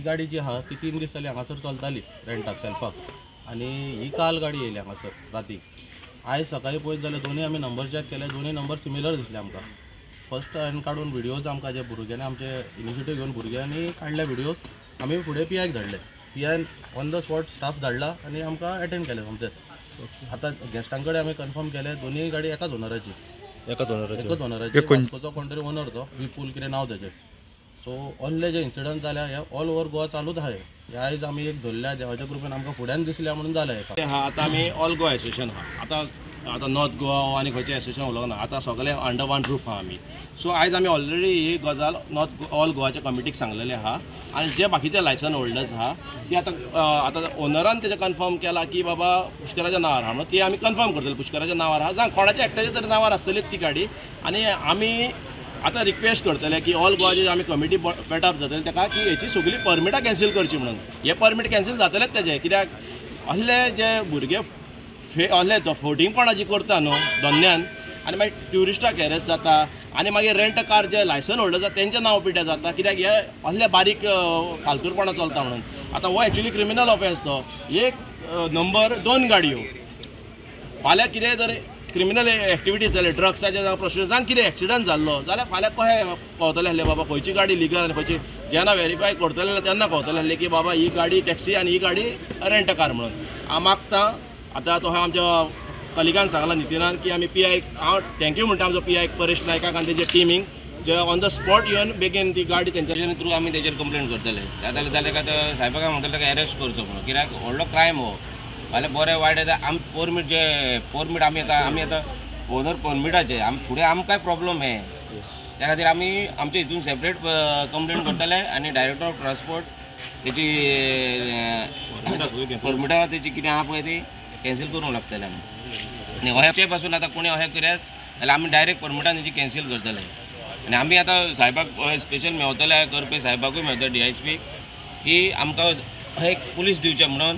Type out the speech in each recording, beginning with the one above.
गाडी जी आहा ती 3 दीस जाले हांगासर चलताली रेंटाक सेल्फाक आनी ही काल गाडी येयली हांगासर राती. आयज सकाळीं पळयत जाल्यार दोनूय आमी नंबर चॅक केले, दोनूय नंबर सिमिलर दिसले आमकां. फर्स्ट हांवें काडून व्हिडियोज आमकां जे भुरग्यांनी आमचे इनिशिएटीव घेवन भुरग्यांनी काडले व्हिडियोज, आमी फुडें पी आयक धाडले. P ion on the spot staff धाडला आनी आमकां एटेंड केलें सोमतें. आतां गेस्टां कडेन आमी कन्फर्म केलें दोनूय गाडी एकाच ओनराची, एकच ओनराची, वास्कोचो कोण तरी ओनर तो विपूल कितें नांव तेजें. सो ऑनले जे इन्सिडंट जाल्या हे ऑल ओवर गोवा चालूच आहा. हे आयज आमी एक धरल्या देवाच्या कृपेन आमकां फुड्यान दिसल्या म्हणून जालें. हा आतां आमी ऑल गोवा एसोसिएशन आहा. आतां आतां नॉर्थ गोवा आनी खंयचें एसोसिएशन उलोवंक ना, आतां सगळे अंडर वन रूफ आहा आमी. सो आयज आमी ऑलरेडी ही गजाल नॉर्थ ऑल गोवाच्या कमिटीक सांगलेले आहा आनी जे बाकीचे लायसन होल्डर्स आहा ती आतां आतां ओनरान तेजें कन्फर्म केलां की बाबा पुष्कराच्या नांवार आहा म्हणून ती आमी कन्फर्म करतले पुष्कराच्या नांवार आहा जावं कोणाच्या एकट्याच्या तरी नांवार आसतलीच ती गाडी. आनी आमी आतां रिक्वेस्ट करतले की ऑल गोवा आमी कमिटी पेटअप जातली ताका की हेची सगळी परमिटां कॅन्सील करची म्हणून. हे परमीट कॅन्सील जातलेच तेजे, कित्याक असले जे भुरगे असले फोटिंगपणां जी करता न्हू धंद्यान आनी मागीर ट्युरिस्टाक हॅरेस जाता आनी मागीर रेंट कार जे लायसन होल्डर जाता तेंचें नांव पिड्ड्यार जाता, कित्याक हे असले बारीक फालतूरपणां चलता म्हणून. आतां हो एक्चुली क्रिमिनल ऑफेन्स तो, एक नंबर 2 गाडयो फाल्यां कितें जर क्रिमिनल एक्टिविटीज जाले ड्रग्साचे जावं प्रोस्टिट्यूशन जावं कितें एक्सिडंट जाल्लो जाल्यार फाल्यां कशें कळटलें आसलें बाबा खंयची गाडी लिगल आनी खंयची, जेन्ना वेरीफाय करतले तेन्ना कळटलें आसलें की बाबा ही गाडी टॅक्सी आनी ही गाडी रेंट कार म्हणून. हांव मागता आतां तो आमच्या कलिगान सांगलां नितीनान की आमी पी आयक हांव thank you म्हणटा आमचो पी आयक परेश नायकाक आनी तेजे टिमींक जे ऑन the spot येवन बेगीन ती गाडी तेंच्या थ्रू आमी तेजेर कंप्लेन करतले. जाल्यार जाल्यार काय सायबाक म्हणटले ताका एरेस्ट करचो म्हणून, कित्याक व्हडलो क्रायम हो. फाल्यां बरें वायट येता आम परमीट जे परमीट आमी आतां ओनर परमिटाचे आमी फुडें आमकांय प्रॉब्लम हे, त्या खातीर आमी आमचे हितून सेपरेट कंप्लेन करतले आनी डायरेक्टर ऑफ ट्रान्सपोर्ट तेची परमिटां तेची कितें आहा पळय ती कॅन्सील करूंक लागतले आमी. आनी अशें पासून आतां कोणी अशें करयात जाल्यार आमी डायरेक्ट परमिटां तेची कॅन्सील करतले. आनी आमी आतां सायबाक स्पेशल मेवतले करपी सायबाकूय मेवतले डी I S P की आमकां एक पुलीस दिवचे म्हणून,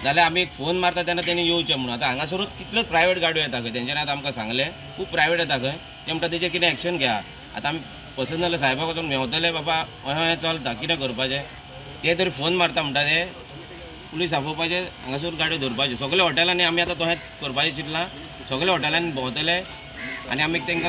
जाल्यार आमी एक फोन मारता तेन्ना तेणी येवचें म्हणून. आतां हांगासरूच कितल्योच प्रायवेट गाडयो येता खंय, तेंच्यांनी आतां आमकां सांगलें खूब प्रायवेट येता खंय, ते म्हणटा तेजेर कितें एक्शन घेया. आतां आमी पर्सनल सायबाक वचून मेवतले बाबा अशें अशें चलता कितें करपाचें, ते तरी फोन मारता म्हणटा ते पुलीस आपोवपाचे हांगासर गाडयो धरपाच्यो. सगळे हॉटेलांनी आमी आतां तशें करपाचें चिंतलां, सगळे हॉटेलांनी भोंवतले आनी आमी तांकां